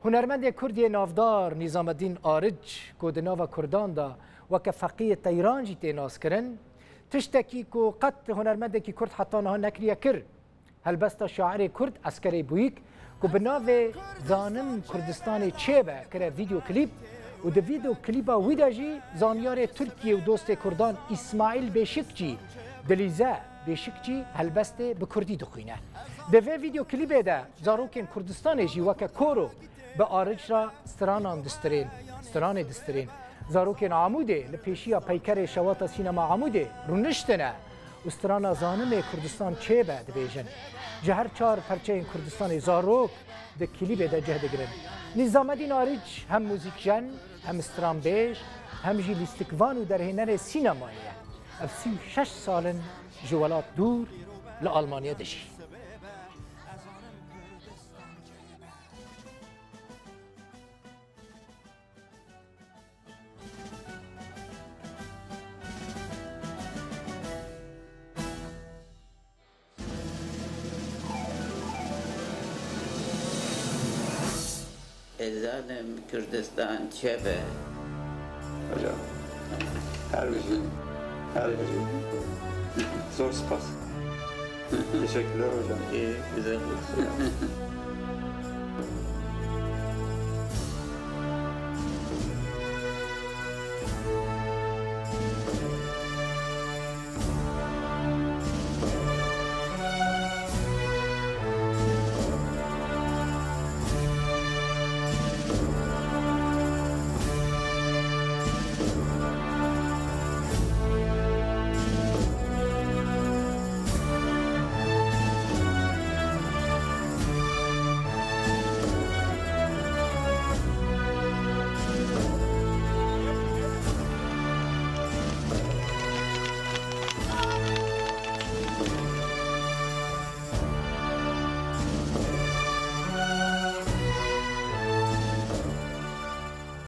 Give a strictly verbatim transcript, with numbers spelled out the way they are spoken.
Hunermendê Kurd yê navdar Nîzamedîn Aric, ku di nava Kurdan de weke feqiyê teyran jî tê naskirin, tiştekî ku qet hunermendekî Kurd heta niha nekiriye kir. Helbesta şairê Kurd Eskerê Bûyîk, ku bi navê Zanim Kurdistanê çêbe kire vîdyoklîp û di vîdyoklîpa wî de jî zanyarê Tirkiyê û dostê Kurdan Îsmaîl Bêşikçî, Dilîze Bêşikçî helbestê bi Kurdî dixwîne. Di vê vîdyoklîbê de zarokên Kurdistanê jî weke koro bi Aric re stranan distirên, stranê distirên. Zarokên Amûdê li pêşiya peykerê Şewata Sînema Amûdê rûniştine û strana Zanimê Kurdistan çêbe dibêjin. Ji her çar perçeyên Kurdistanê zarok di klîbê de cih digirin. Nîzamedîn Arîç hem muzîkjen, hem stranbêj, hem jî lîstikvan û derhênerê sînemayê ye. Ev sî û şeş sal in ji welat dûr li Almanya dijî. Ezanem Kurdistan çebe. Hocam, her bir şey, her bir şey. Zor spas. Teşekkürler hocam. İyi, güzel.